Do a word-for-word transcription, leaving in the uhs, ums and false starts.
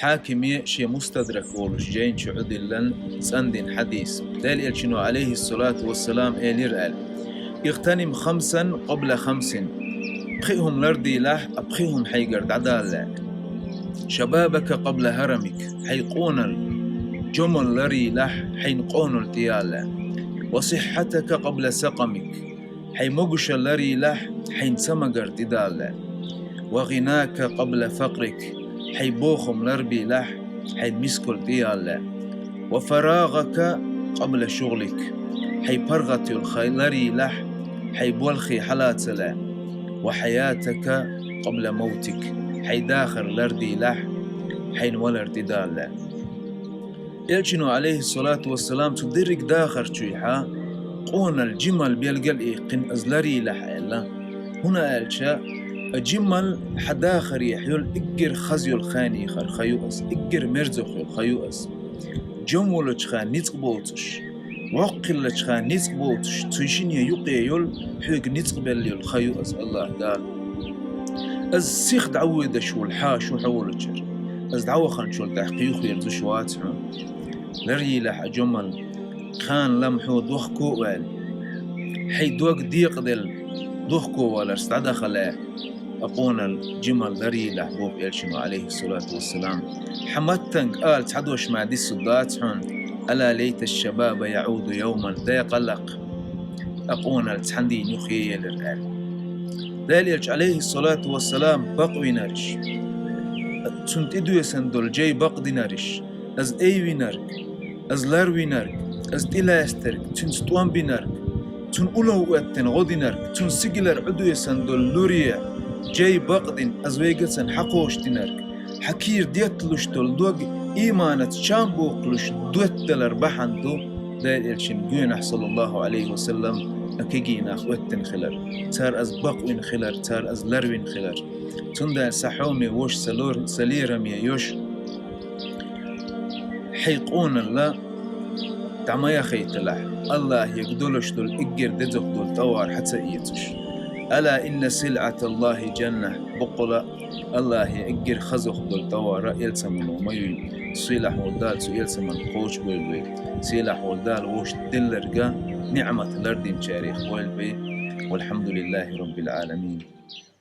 Хьакиме шен Мустадрак олуш жайна чу Ӏудиллан цӀандина хьадис. Делан Элчано, алейхиссалату вассалам, элира аьлла: «Игътаним хамсан къабла хамсин». Пхи хӀума лардийлахь, а пхи хӀума хьайгара дӀадалале. «Шабабака къабла харамик», хьайн къоналла, жомалла ларйийлахь, хьайна къоналла тӀеялале. «Ва сиххьатака къабла сакъамик», хьайн могушалла ларйийлахь, хьайна цамагар тӀедалале. «Ва гъинака къабла факърик», хьайн бохам ларбийлахь, хьайна мискал тӀеялале. «Ва фарагъака къабла шугълик», хьайн паргӀат йолу ха ларйийлахь, хьайн болхе хьала ца ле. «Ва хьаятака къабла мавтик», хьайн дахар лардийлахь, хьайна валар тӀедалале. Элчано, алейхиссалату вассалам, цу дерриг дахар чуьйхьа къоналла, жималла белгал а иккхина, иза ларйийлахь аьлла. ХӀунда аьлча, а жималла хьан дахарехь йолу уггар хаза йолу хан йийхар хан ю иза, уггар мерза йолу хан ю иза. Жима волчу хан ницкъ боцуш, воккха хиллачу хан ницкъ боцуш, цуьнан шине юкъе йолу, хьоьга ницкъ белла йолу хан ю иза АллахӀ Дала. Иза сиха дӀавоьдуш волу хьан шу хьо волчуьра. Иза дӀаваханчул тӀаьхьа кхин юха верзуш вац хьуна. Ларйийлахь а жомалла, кхана лам хьо дохко а ваьлла, хьайн дог декъаделла, дохко валарца дӀадахале, а къоналла, жималла ларйийлахь, боху Элчано, алейхиссалату вассалам. Хьан маттанга ала цхьа дош ма диссу дац хьуна: «Ала лайта шабаба яӀуду явман», декъалакх, а къоналла цхьана дийна юхаелира аьлла. Делан Элча, алейхиссалату вассалам, бакъвинарш, цунна тӀедоьсан долу жай бакъдинарш, иза айвинарг, иза ларвинарг, иза тӀелаьцнарг, цуьнца тӀом бинарг, цунна улов оьттина гӀо динарг, цунна сигалара Ӏудоьсан долу луре, жай бакъдина, иза вайгацан хьакхошдинарг, хьан кийра детталуш долу дог ийманаца чам боккхалуш доьтталар бахьана ду Делан Элчин гоьнахь, саллаллаху алейхи ва саллам, а кегий нах оьттина хилар, цара иза бакъвина хилар, цара иза ларвина хилар. Цундела, сан хьоме ваша, сан лор-, сан лераме йош, хьайн къоналла дӀа ма яхийталахь, АллахӀе долуш долу уггар дезах долу товар хьа ца эцуш. «Ала инна силъаталлахӀи жанна», баккъала а, АллахӀе уггар хазах долу товар элцамано ма ю. Сийлахь волу Дала цу элцаман кхочушбойла вай. Сийлахь волу Дала вовшашна делларг а ниӀмат лардинчарех бойла вай. ВалхьамдулиллахӀи раббил Ӏаламин.